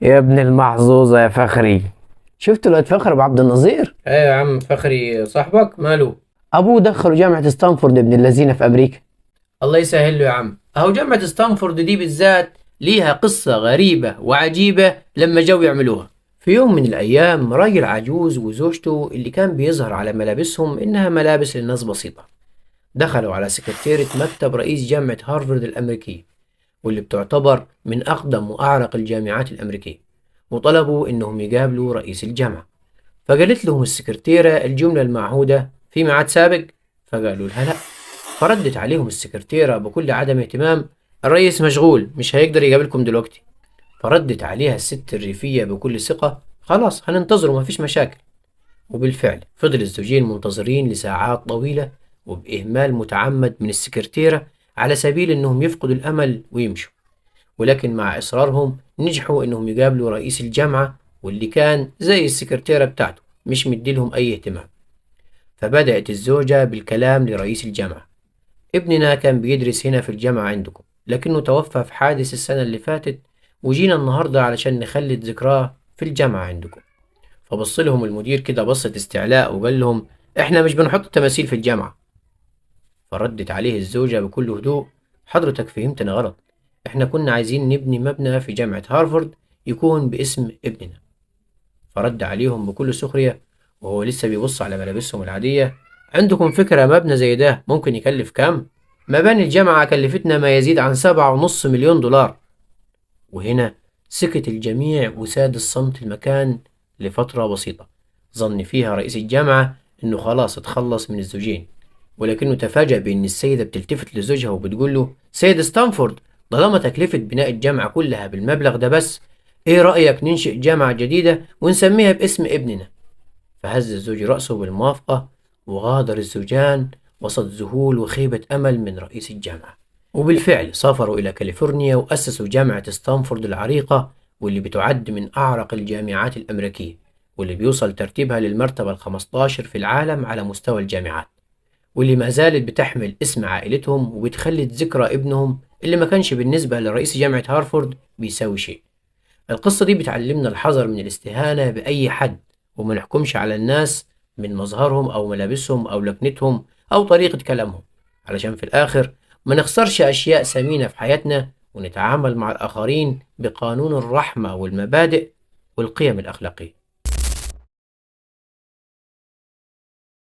يا ابن المحظوظة يا فخري، شفت الواد فخري ابو عبد النظير؟ ايه يا عم فخري صاحبك ماله؟ ابوه دخله جامعة ستانفورد ابن اللذينة في امريكا. الله يسهل له يا عم. اهو جامعة ستانفورد دي بالذات ليها قصة غريبة وعجيبة لما جو يعملوها. في يوم من الايام راجل عجوز وزوجته اللي كان بيظهر على ملابسهم انها ملابس للناس بسيطة، دخلوا على سكرتيرة مكتب رئيس جامعة هارفارد الامريكية واللي بتعتبر من اقدم واعرق الجامعات الامريكية، وطلبوا انهم يقابلوا رئيس الجامعة. فقالت لهم السكرتيرة الجملة المعهودة: في ميعاد سابق؟ فقالوا لها لا. فردت عليهم السكرتيرة بكل عدم اهتمام: الرئيس مشغول، مش هيقدر يقابلكم دلوقتي. فردت عليها الست الريفية بكل ثقة: خلاص هننتظره، مفيش مشاكل. وبالفعل فضل الزوجين منتظرين لساعات طويلة وبإهمال متعمد من السكرتيرة على سبيل انهم يفقدوا الأمل ويمشوا، ولكن مع إصرارهم نجحوا انهم يقابلوا رئيس الجامعة واللي كان زي السكرتيرة بتاعته مش مديلهم أي اهتمام. فبدأت الزوجة بالكلام لرئيس الجامعة: ابننا كان بيدرس هنا في الجامعة عندكم، لكنه توفى في حادث السنة اللي فاتت، وجينا النهاردة علشان نخلد ذكراه في الجامعة عندكم. فبص لهم المدير كده بصة استعلاء وقال لهم: احنا مش بنحط تماثيل في الجامعة. فردت عليه الزوجة بكل هدوء: حضرتك فهمتنا غلط، احنا كنا عايزين نبني مبنى في جامعة هارفارد يكون باسم ابننا. فرد عليهم بكل سخرية وهو لسه بيبص على ملابسهم العادية: عندكم فكرة مبنى زي ده ممكن يكلف كام؟ مباني الجامعة كلفتنا ما يزيد عن 7.5 مليون دولار. وهنا سكت الجميع وساد الصمت المكان لفترة بسيطة، ظن فيها رئيس الجامعة انه خلاص اتخلص من الزوجين، ولكنه تفاجأ بان السيدة بتلتفت لزوجها وبتقول له: سيد ستانفورد، طالما تكلفة بناء الجامعة كلها بالمبلغ ده بس، ايه رأيك ننشئ جامعة جديدة ونسميها باسم ابننا؟ فهز الزوج رأسه بالموافقة، وغادر الزوجان وسط ذهول وخيبة أمل من رئيس الجامعة. وبالفعل سافروا إلى كاليفورنيا وأسسوا جامعة ستانفورد العريقة واللي بتعد من أعرق الجامعات الأمريكية، واللي بيوصل ترتيبها للمرتبة ال15 في العالم على مستوى الجامعات، واللي ما زالت بتحمل اسم عائلتهم وبتخلد ذكرى ابنهم اللي ما كانش بالنسبة لرئيس جامعة هارفارد بيساوي شيء. القصة دي بتعلمنا الحذر من الاستهانة بأي حد، وما نحكمش على الناس من مظهرهم أو ملابسهم أو لكنتهم أو طريقة كلامهم، علشان في الآخر ما نخسرش أشياء ثمينة في حياتنا، ونتعامل مع الآخرين بقانون الرحمة والمبادئ والقيم الأخلاقية.